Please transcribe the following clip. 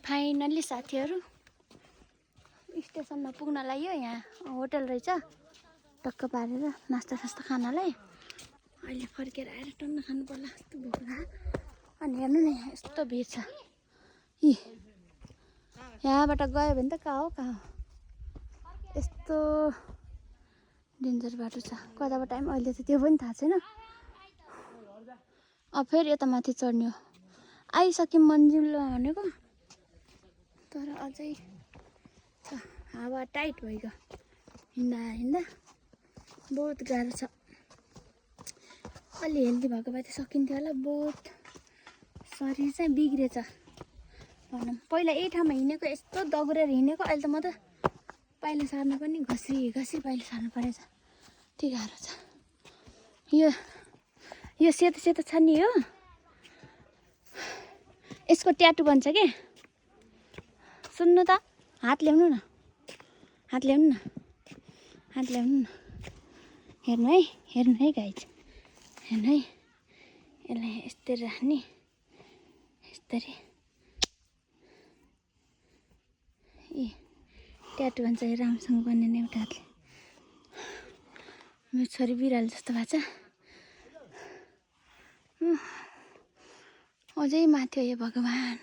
Finally साथीहरू स्टेसनमा पुग्न लाग्यो। यहाँ होटल रहेछ टक्क पारेर नास्ता सास्ता खानलाई। अहिले फर्केर आएर टन्न खानु पर्ला यस्तो भोक लाग्यो। अनि हेर्नु नि यस्तो भिड छ। यहाँबाट गयो भने त कहाँ हो यस्तो डेन्जर बाटो छ। कताबाट टाइम अहिले त त्यो पनि थाहा छैन। अब फेरि यता माथि चढ्ने हो। आइसक्यौँ मन्जिलमा भनेको तर अझै छ। हावा टाइट भइगयो। हिँड्दा बहुत गाह्रो छ। अलि हेल्दी भएको भए त सकिन्थ्यो होला। बहुत शरीर चाहिँ बिग्रेछ भनौँ। पहिला यही ठाउँमा हिँडेको यस्तो दगुरेर हिँडेको। अहिले त म त पाइला सार्न पनि घसी पाइला सार्नु परेछ। यति गाह्रो छ। यो सेतो छ नि हो यसको ट्याटु बन्छ के। सुन्नु त हात ल्याउनु न। हेर्नु है गाइज। हेर्नु है यसलाई यस्तरी राख्ने यस्तरी। ट्याटु भन्छ राम्रोसँग बनेन एउटा हातले। मेरो छोरी बिरालो जस्तो भएको छ। अझै माथि हो यो भगवान्।